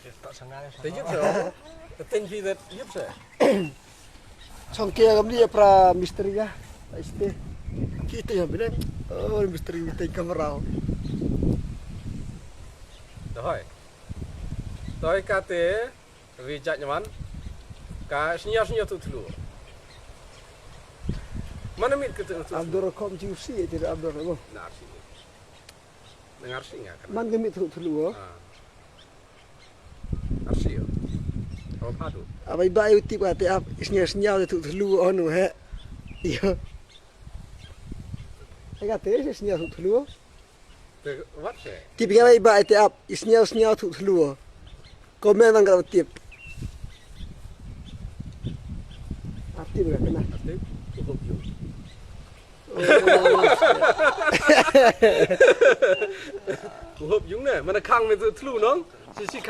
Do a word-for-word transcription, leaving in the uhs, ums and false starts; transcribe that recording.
Te yip se. Te ten phi det yip se. Chong ke gam ni pra mistri ya. Este. Kita ya bine. Oh, mistri mistri kamera. Doi. Doi kate ri jat nyaman. Ka snya snya tu thlu. Mana mit ke tu thlu. Abdul kom ji usi ya, tidak Abdul ko. Nar si. Dengar si nga kan. Man ke mit tu thlu. Ah. Arsio. Apa padu? Abai bai u tip kate ap isnya isnya u tu thlu onu he. Iyo. Ai kate isnya tu thlu. Te wat se. Tip ga bai bai te ap isnya isnya u tu thlu. Komen bang kata tip. Ap tip ga kena. Ap tip. Ku hop yung. Ku hop yung ne. Mana khang me tu thlu nong. Si si